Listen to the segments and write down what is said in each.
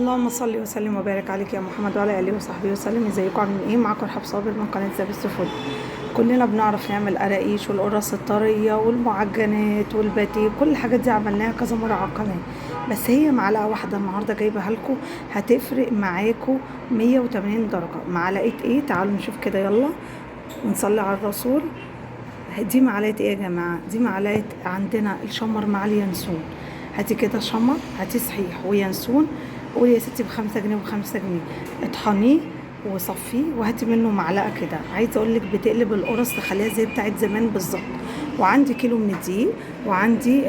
اللهم صل وسلم وبارك عليك يا محمد وعلى اله وصحبه وسلم. ازيكم عاملين ايه؟ معاكم رحاب صابر من قناة زاب السفود. كلنا بنعرف نعمل قراقيش والقرص الطريه والمعجنات والباتيه، كل الحاجات دي عملناها كذا مرة على القناة، بس هي معلقه واحدة النهارده جايبها لكم هتفرق معاكم 180 درجه. معلقه ايه؟ تعالوا نشوف كده، يلا ونصلي على الرسول. دي معلقه ايه يا جماعة؟ دي معلقه عندنا الشمر مع اليانسون. هاتي كده شمر، هاتي صحيح وينسون، قولي يا ستي ب5 جنيه وب5 جنيه، اطحنيه وصفيه وهاتي منه معلقه كده. عايزه اقول لك بتقلب القرص تخليها زي بتاعت زمان بالظبط. وعندي كيلو من الدقيق، وعندي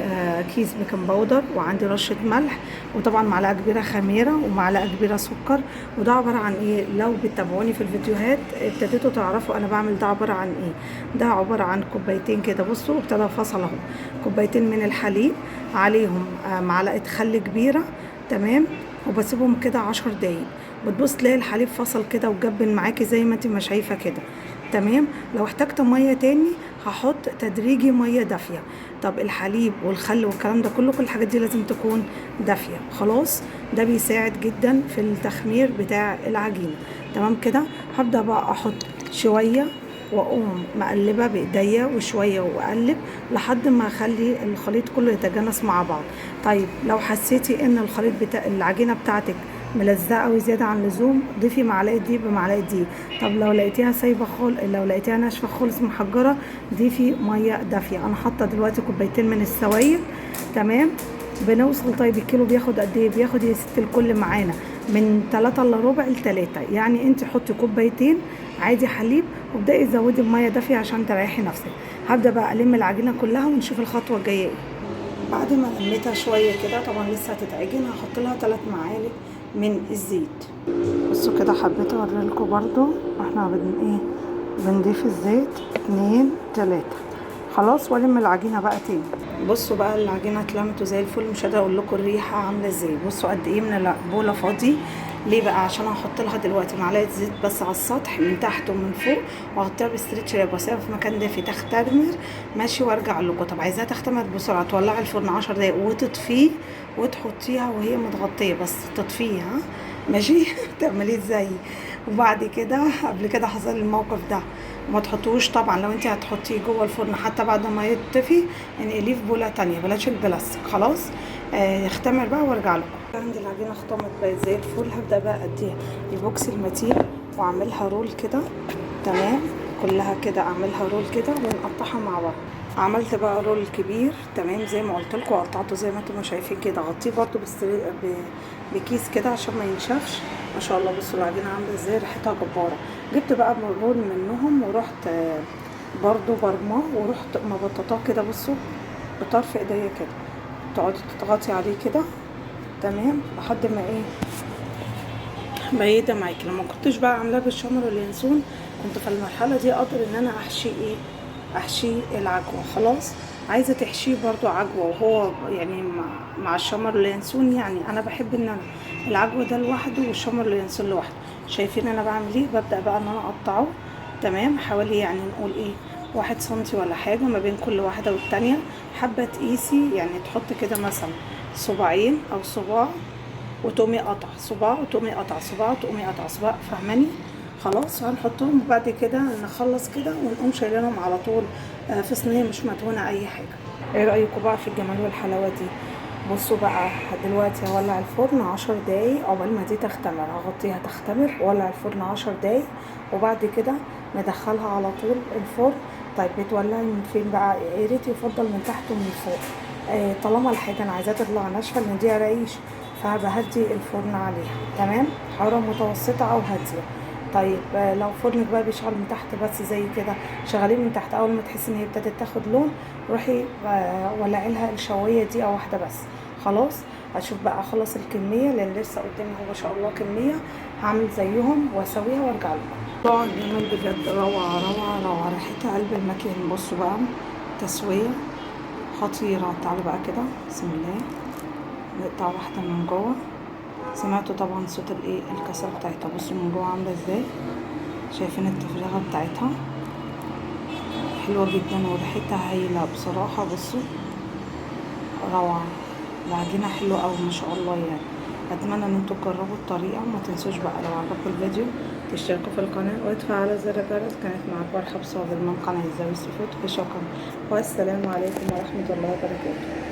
كيس baking powder، وعندي رشه ملح، وطبعا معلقه كبيرة خميره ومعلقة كبيرة سكر. وده عبارة عن ايه؟ لو بتتابعوني في الفيديوهات ابتديتوا تعرفوا انا بعمل ده عبارة عن ايه. ده عبارة عن كوبايتين كده، بصوا ابتدى فصل اهو، كوبايتين من الحليب عليهم معلقه خل كبيرة، تمام، وبسيبهم كده 10 دقايق. بتبص تلاقي الحليب فصل كده وجبن معاكي زي ما انت ما شايفه كده، تمام. لو احتجت مية تاني هحط تدريجي مية دافيه. طب الحليب والخل والكلام ده كله، كل الحاجات دي لازم تكون دافيه، خلاص. ده بيساعد جدا في التخمير بتاع العجينة، تمام كده. هبدا بقى احط شوية واقوم مقلبه بايديا وشوية واقلب لحد ما اخلي الخليط كله يتجانس مع بعض. طيب لو حسيتي ان الخليط بتاع العجينة بتاعتك ملزقه وزيادة عن اللزوم، ضيفي معلقه دي بمعلقه دي. طب لو لقيتيها سايبه خالص، لو لقيتيها ناشفة خالص محجره، ضيفي مية دافيه. انا حاطه دلوقتي كوبايتين من السوائل، تمام. بنوصل طيب الكيلو بياخد قد ايه؟ بياخد يا ست الكل معانا من 3 الا ربع ل3، يعني انت حطي كوبايتين عادي حليب وابداي زودي بميه دافيه عشان تريحي نفسك. هبدا بقى الم العجينة كلها ونشوف الخطوة الجاية ايه. بعد ما لميتها شوية كده، طبعا لسه هتتعجن، هحط لها 3 معالق من الزيت. بصوا كده، حبيت اوريلكم برضو احنا ايه بنضيف الزيت، 2 3، خلاص. والم العجينة بقى تاني. بصوا بقى العجينة اتلمت وزي الفل، مش قادرة اقول لكم الريحة عامله ازاي. بصوا قد ايه من البوله فاضي. ليه بقى؟ عشان هحط لها دلوقتي معلقه زيت بس على السطح من تحت ومن فوق، واغطيها ب stretch wrap واسيبها في مكان دافي تختمر، ماشي، وارجع لكم. طب عايزاها تختمر بسرعة، تولعي الفرن 10 دقايق وتطفيه وتحطيها وهي متغطيه، بس تطفيها ماشي. تعمليه ازاي؟ وبعد كده قبل كده حصل الموقف ده، ما تحطوش طبعا لو انت هتحطيه جوه الفرن حتى بعد ما يطفي، انقليه في بوله تانية، بلاش البلاستيك، خلاص. يختمر بقى وارجع لكم. عندي العجينة اختمرت بقت زي الفل. هبدا بقى اديها البوكس المتين واعملها roll كده، تمام، كلها كده اعملها roll كده ونقطعها مع بعض. عملت بقى roll كبير، تمام، زي ما قلت لكم، قطعته زي ما انتم ما شايفين كده. غطيه برده بكيس كده عشان ما ينشفش. ما شاء الله بصوا العجينة عامله ازاي، ريحتها جبارة. جبت بقى roll منهم ورحت برده برماه ورحت مبططاه كده، بصوا بطرف ايديا كده، تقعدي تضغطي عليه كده، تمام، لحد ما ايه بعيدة معاكي. لما كنتش بقى عاملاه بالشمر واليانسون كنت في المرحلة دي اقدر ان انا احشي ايه، احشي العجوه، خلاص. عايزه تحشيه برضو عجوه وهو يعني مع الشمر واليانسون، يعني انا بحب ان انا العجوه ده لوحده والشمر واليانسون لوحده. شايفين انا بعمل ايه؟ ببدا بقى ان انا اقطعه، تمام، حوالي يعني نقول ايه 1 سنتي ولا حاجة ما بين كل واحدة والتانية. حابة تقيسي يعني تحط كده مثلا صباعين او صباع وتقومي قطع صباع وتقومي قطع صباع وتقومي قطع صباع، فاهماني؟ خلاص هنحطهم وبعد كده نخلص كده ونقوم شايلينهم على طول في صينية مش مدهونه اي حاجة. ايه رايكم بقى في الجمال والحلاوه دي؟ بصوا بقى دلوقتي هولع الفرن 10 دقايق عقبال ما دي تختمر، هغطيها تختمر وولع الفرن 10 دقايق وبعد كده ندخلها على طول الفرن. طيب بتولعي من فين بقى؟ يا ريت يفضل من تحت ومن فوق. طالما الحاجة انا عايزاها تطلع ناشفة لان دي قراقيش، فبهدي الفرن عليها، تمام، حرارة متوسطه او هادية. طيب لو فرنك بقى بيشتغل من تحت بس زي كده، شغالين من تحت، اول ما تحسي ان هي ابتدت تاخد لون روحي ولعي لها الشوايه دي او واحدة بس، خلاص. هشوف بقى اخلص الكمية لان لسه قدامي هو ما شاء الله كمية، هعمل زيهم واسويها وارجع لكم. طبعا الجمال بجد روعه روعه روعه، ريحتها قلب المكان. بصوا بقى تسويه خطيرة. تعالوا بقى كده، بسم الله، نقطع واحدة من جوه. سمعتوا طبعا صوت الايه الكسرة بتاعتها. بصوا من جوه عامله ازاي، شايفين التفريغه بتاعتها حلوة جدا وريحتها هايلة بصراحة. بصوا روعه، العجينة حلوة قوي ما شاء الله يعني. اتمنى ان انتوا تجربوا الطريقة، وما تنسوش بقى لو عجبكم الفيديو تشتركوا في القناة وتفعلوا زر الجرس. كانت معاكم رحاب صابر من قناة زاوية سيفود، وشكرا والسلام عليكم ورحمة الله وبركاته.